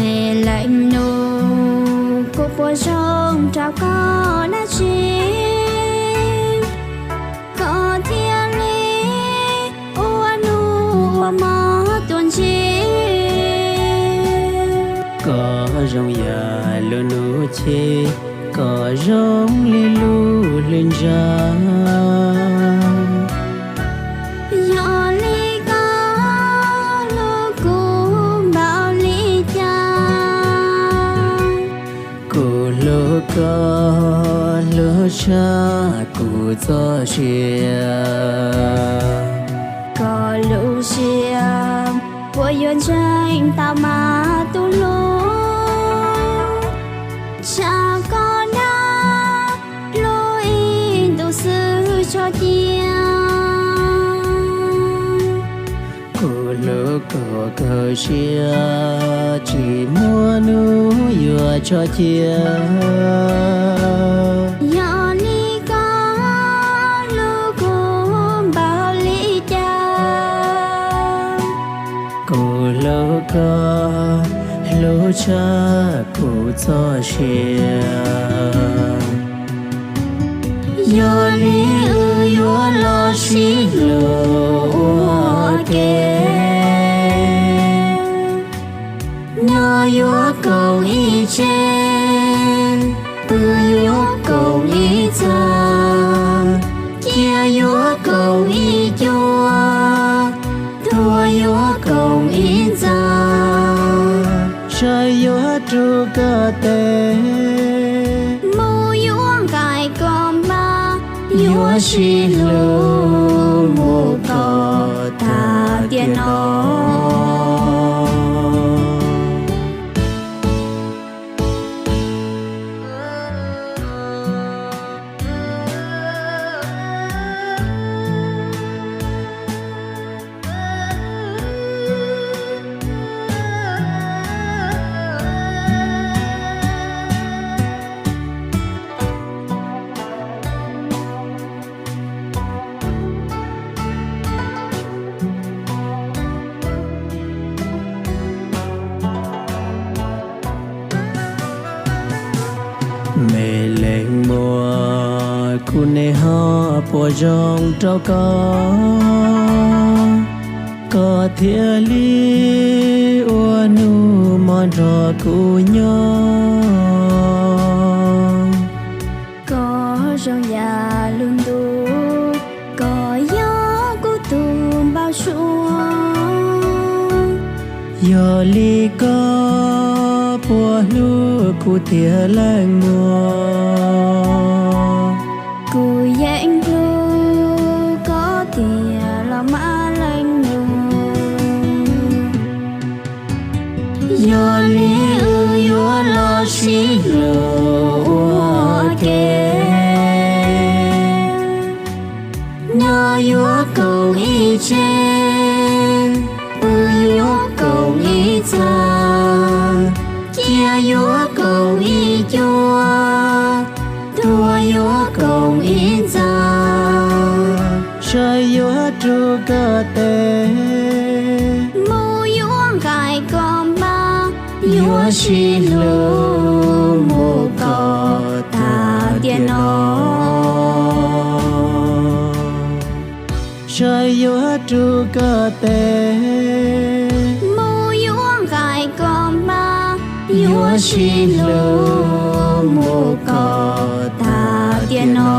Me leej nus, kuv puas zoo rau koj dab tsi, koj thiaj li ua nus ua mov tuaj ntsib? Koj zoo yam lub nus ceg, koj zoo li lub hli ntsa. Yog li koj hlub kuv npaum li cas? Kuv hlub koj hlub tshaj kuv txoj sia. Koj lub siab puas yuav ntseeg tau mas tus hlub, tsam koj dag hlub ib ntus xwb tso cia. Kuv hlub koj kawg siab, tsis muaj hnub yuav tso cia. Yog li koj hlub kuv npaum li cas? Kuv hlub koj hlub tshaj kuv txoj sia. Yog li wb yuav los sib hlub ua ke. Nyob yuav koom ib tsev, pw yuav koom ib txaj, cia yuav koom ib cuab, tuag yuav koom ib ntxa. Saib yuav rub koj tes, mus yuav nqaim koj npab, yuav sib hlub mus kom tag tiam no. Me leej muam, kuv niaj hnub puas zoo rau koj, koj thiaj li ua hnub hmo nrog kuv nyob. Koj zoo yam lub ntuj, koj yog kuv tus npau suav. Yog li koj puas hlub kuv tiag leej muam? Kuv yeej hlub koj tiag los mas leej nus. Yog li wb yuav los sib hlub ua ke. Nyob yuav koom ib tsev, pw yuav koom ib txaj, cia yuav koom ib cuab, tuag yuav koom ib ntxa. Saib yuav rub koj tes, mus yuav nqaim koj npab, yuav sib hlub mus kom tag tiam no. Saib yuav rub koj tes, mus yuav nqaim koj npab, yuav sib hlub mus kom tag tiam no.